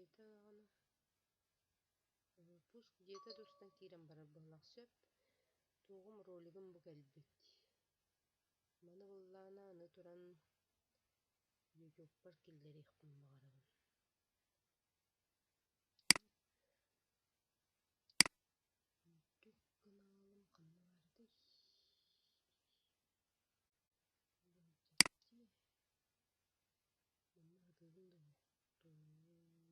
Диэтэ даҕаны Выпуск диэтэ да устан киирэн барар быһыылаах сөп. Туоҕум ролигым бу кэлбит. Маны буллаҕына аны туран ютубпар киллэриэхпин баҕарабын. Ютуб каналым ханна баарый? Былдьаччы. Манна сатыыбын да оҥостуу.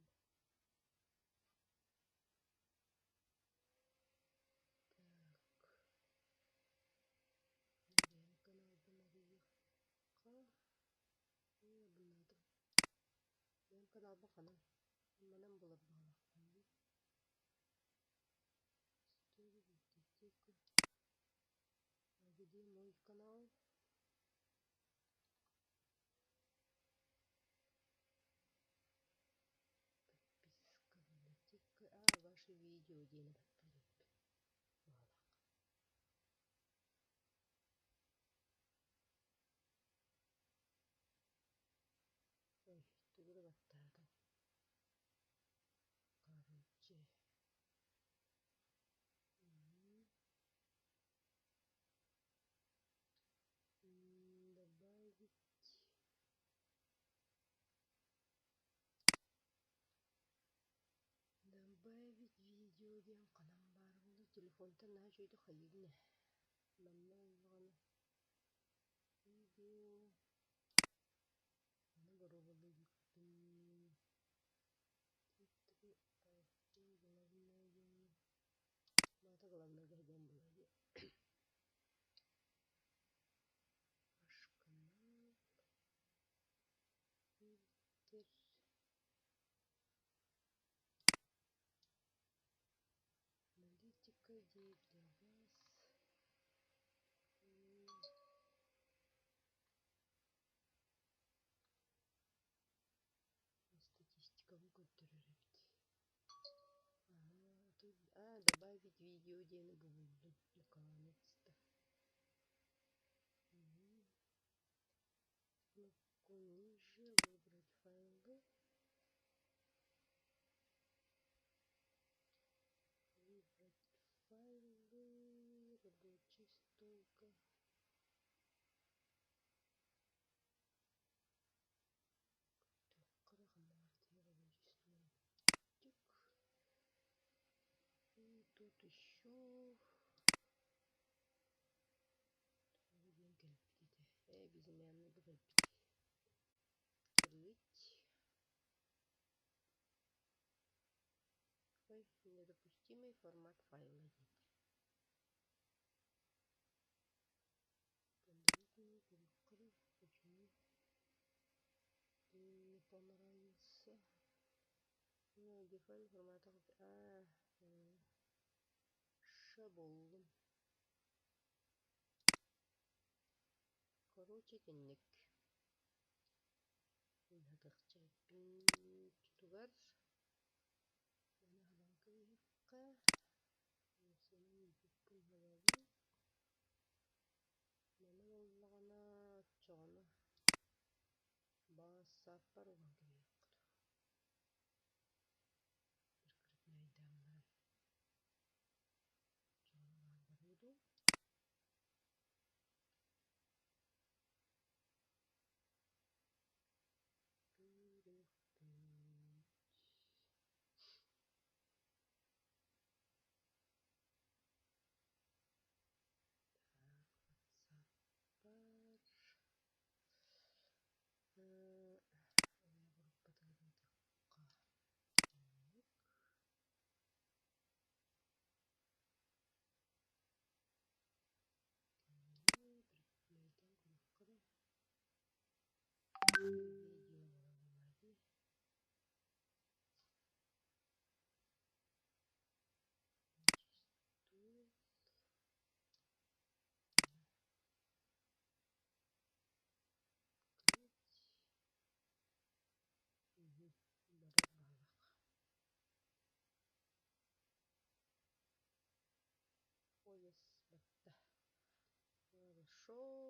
Так. Бэйэм каналбын арыйыахха. Абынаатым. Бэйэм каналбын ханан? Манан булар баҕалаахпын дии. История библиотека. А где мой канал? Подписка, библиотека. А, ваши видео диэни баттыыр баҕалаах. Ой, тугу да баттаатым. Короче. Добавить Добавить видео диэн ханан баар буолуо телефонтан наһаа үчүгэйдик хайыыбын ээ. Манна ыллаҕына видео аны боруобалыыбын главное диэн маата главное диэн буолуо дии. Ваш канал фильтр Аналитика идей для вас. Статистикабын көрдөрөр эбит. А, добавить видео диэни буллум наконец-то. Кнопку ниже выбрать файлы. Выбрать файлы, рабочий столка. И тут еще диэн кэлбит этэ. Ээ, безымянный бу кэлбит. Открыть. Ой, недопустимый формат файла диэтэ. Подробнее перекрыть, почему не понравился. Найди файл формата. А, ша буллум. Короче, итинник. Тугар Маны буоллаҕына оччоҕуна баҕас-сааппар уган кэбиһиэххит прикрепляйдаан баран оччоҕуна баар барыа дуу Көрүөхпүт. Так, ватсаппар группатыгар ыытыахха оннук. Прикрепляйдаан көрүөххэ да видео буолла дии. Стул. Открыть. Угу. Барар баалах. Пояс батта. Хорошо.